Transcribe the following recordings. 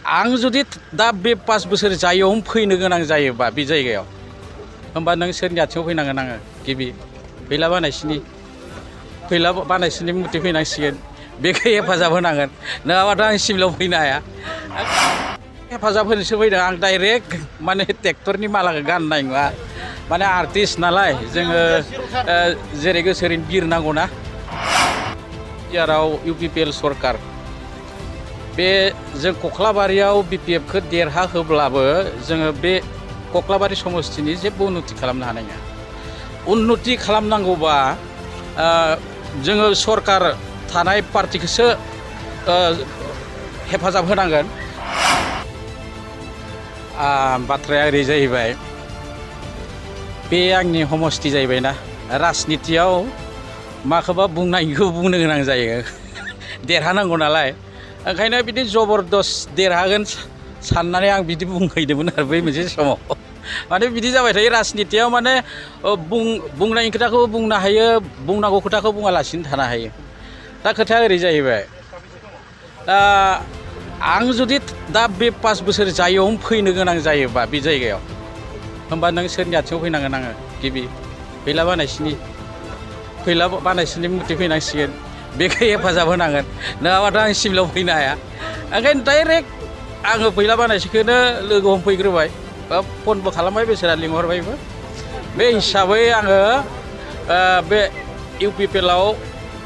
आं जुदि दा बे 5 बोसोर जायगायावनो फैनो गोनां जायोबा बे जायगायाव होमबा नों सोरनि आथिङाव फैनांगोन आङो गिबि फैला बानायसिनि मथे फैनांसिगोन बेखौ हेफाजाब होनांगोन नङाबाथ' आं सिमलायाव फैनो हाया हेफाजाब होनोसो फैदों आं डाइरेक्ट माने ट्रेक्टरनि मालाखौ गाननाय नङा माने आर्टिस्ट नालाय जोङो जेरै गोसो ओरैनो बिरनांगौना बिटिआरआव इउपिपिएल सरकार बे जों कख्लाबारियाव बिपिएफखौ देरहाहोब्लाबो जोङो बे कख्लाबारि समस्तिनि जेबो उन्नति खालामनो हानाय नङा उन्नति खालामनांगौबा जोङो सरकार थानाय पार्टिखौसो हेफाजाब होनांगोन बाथ्राया ओरै जाहैबाय बे आंनि समस्ति जाहैबायना राजनितियाव माखौबा बुंनायखौ बुंनो गोनां जायो देरहानांगौ नालाय ओंखायनो बिदि जबरदस्त देरहागोन साननानै आं बिदि बुंहैदोंमोन आरो बै मोनसे समाव माने बिदि जाबाय थायो राजनितियाव माने बुंनायनि खोथाखौ बुंनो हायो बुंनांगौ खोथाखौ बुङालासिनो थानो हायो दा खोथाया ओरै जाहैबाय दा आं जुदि दा बे 5 बोसोर जायगायावनो फैनो गोनां जायोबा बे जायगायाव होमबा नों सोरनि आथिङाव फैनांगोन आङो गिबि फैला बानायसिनि मथे फैनांसिगोन बेखौ हेफाजाब होनांगोन नङाबाथ' आं सिमलायाव फैनो हाया ओंखायनो डाइरेक्ट आङो फैला बानायसिखौनो लोगो हमफैग्रोबाय फनबो खालामबाय बिसोरा लिंहरबायबो बे हिसाबै आङो बे इउपिपिएलआव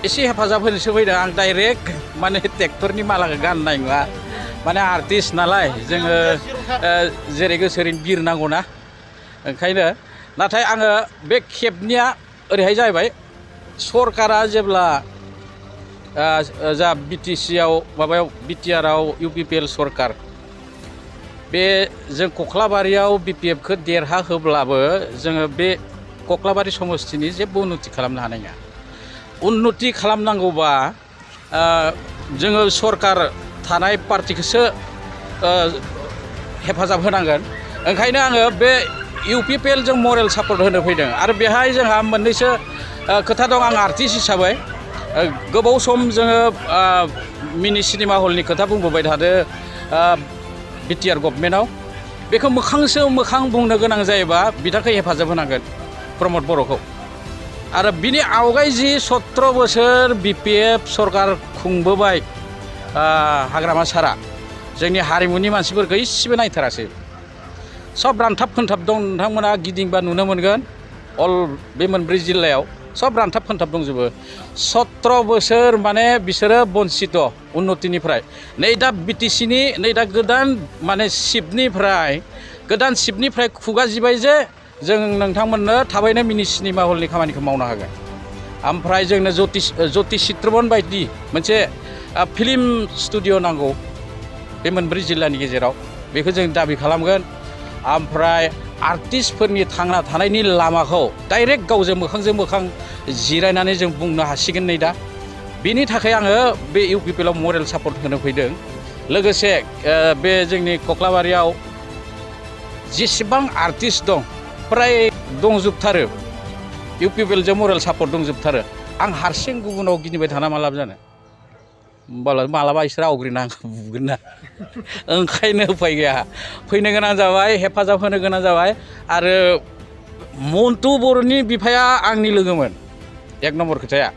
एसे हेफाजाब होनोसो फैदों आं डाइरेक्ट माने ट्रेक्टरनि मालाखौ गाननाय नङा माने आर्टिस्ट नालाय जोङो जेरै गोसो ओरैनो बिरनांगौना ओंखायनो नाथाय आङो बे खेबनिया ओरैहाय जाहैबाय सरकारा जेब्ला जा बिटिसिआव माबायाव बिटिआरआव इउपिपिएल सरकार बे जों कख्लाबारियाव बिपिएफखौ देरहाहोब्लाबो जोङो बे कख्लाबारि समस्तिनि जेबो उन्नति खालामनो हानाय नङा उन्नति खालामनांगौबा जोङो सरकार थानाय पार्टिखौसो हेफाजाब होनांगोन ओंखायनो आङो बे इउपिपिएलजों मरेल सापर्ट होनो फैदों आरो बेहाय जोंहा मोननैसो खोथा दं आं आर्टिस्ट हिसाबै गोबाव सम जोङो मिनि सिनेमा हलनि खोथा बुंबोबाय थादो बिटिआर गभर्नमेन्टआव बेखौ मोखांसो मोखां बुंनो गोनां जायोबा बिथांखौ हेफाजाब होनांगोन प्रमद बर'खौ आरो बिनि आवगाय जि 17 बोसोर बिपिएफ सरकार खुंबोबाय हाग्रामा सारा जोंनि हारिमुनि मानसिफोरखौ इसेबो नायथारासै सब रानथाब खोनथाब दं नोंथांमोना गिदिंबा नुनो मोनगोन अल बे मोनब्रै जिल्लायाव सब रानथाब खोनथाब दंजोबो 17 बोसोर माने बिसोरो बन्सित उन्नतिनिफ्राय नै दा बिटिसिनि नै दा गोदान माने सिपनिफ्राय खुगा जिबाय जे जों नोंथांमोननो थाबैनो मिनि सिनेमा हलनि खामानिखौ मावनो हागोन ओमफ्राय जोंनो ज्योति चित्रबन बायदि मोनसे फिल्म स्टुडिअ नांगौ बे मोनब्रै जिल्लानि गेजेराव बेखौ जों दाबि खालामगोन ओमफ्राय आर्टिस्टफोरनि थांना थानायनि लामाखौ डाइरेक्ट गावजों मोखांजों मोखां जिरायनानै जों बुंनो हासिगोन नै दा बेनि थाखाय आङो बे इउपिपिएलआव मरेल सापर्ट होनो फैदों लोगोसे बे जोंनि कख्लाबारियाव जेसेबां आर्टिस्ट दं फ्राय दंजोबथारो इउपिपिएलजों मरेल सापर्ट दंजोबथारो आं हारसिं गुबुनाव गिदिंबाय थाना मा लाब जानो मालाबा इसोर आवग्रिना आंखौ बुगोन ना ओंखायनो उफाय गैया फैनो गोनां जाबाय हेफाजाब होनो गोनां जाबाय आरो मन्टु बर'नि बिफाया आंनि लोगोमोन 1 नम्बर खोथाया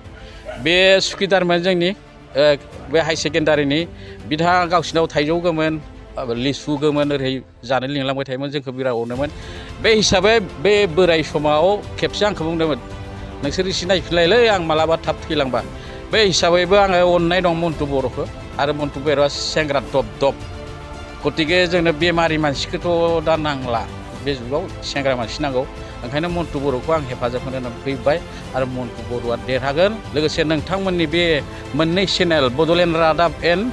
बे सुखिदारमोन जोंनि बे हाई सेकेन्डारिनि बिथाङा गावसिनाव थाइजौ गोमोन लिसु गोमोन ओरै जानो लिंलांबाय थायोमोन जोंखौ बिराद अनोमोन बे हिसाबै बे बोराय समाव खेबसे आंखौ बुंदोंमोन नोंसोर एसे नायफिनलायलै आं मालाबा थाब थैलांबा बे हिसाबैबो आङो अननाय दं मन्टु बर'खौ आरो मन्टु बर'आ सेंग्रा दब गतिके जोंनो बेमारि मानसिखौथ' दा नांला बे जुगाव सेंग्रा मानसि नांगौ ओंखायनो मन्टु बर'खौ आं हेफाजाब होनो फैबाय आरो मन्टु बर'आ देरहागोन लोगोसे नोंथांमोननि बे मोननै चेनेल बड'लेण्ड रादाब एन्ड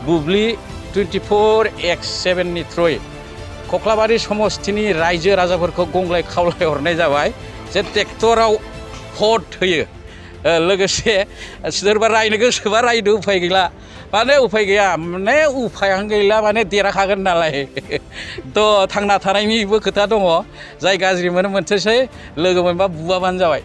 बुब्लि 24x7 नि थ्रुयै कख्लाबारि समस्तिनि रायजो राजाफोरखौ गंग्लाय खावलाय हरनाय जाबाय जे ट्रेक्टराव भट होयो लोगोसे सोरबा रायनो गोसोबा रायदो उफाय गैला माने उफाय गैया माने उफायानो गैला माने देरहाखागोन नालाय थ' थांना थानायनिबो खोथा दङ जाय गाज्रि मोनो मोनथोंसै लोगो मोनबा बुवाबानो जाबाय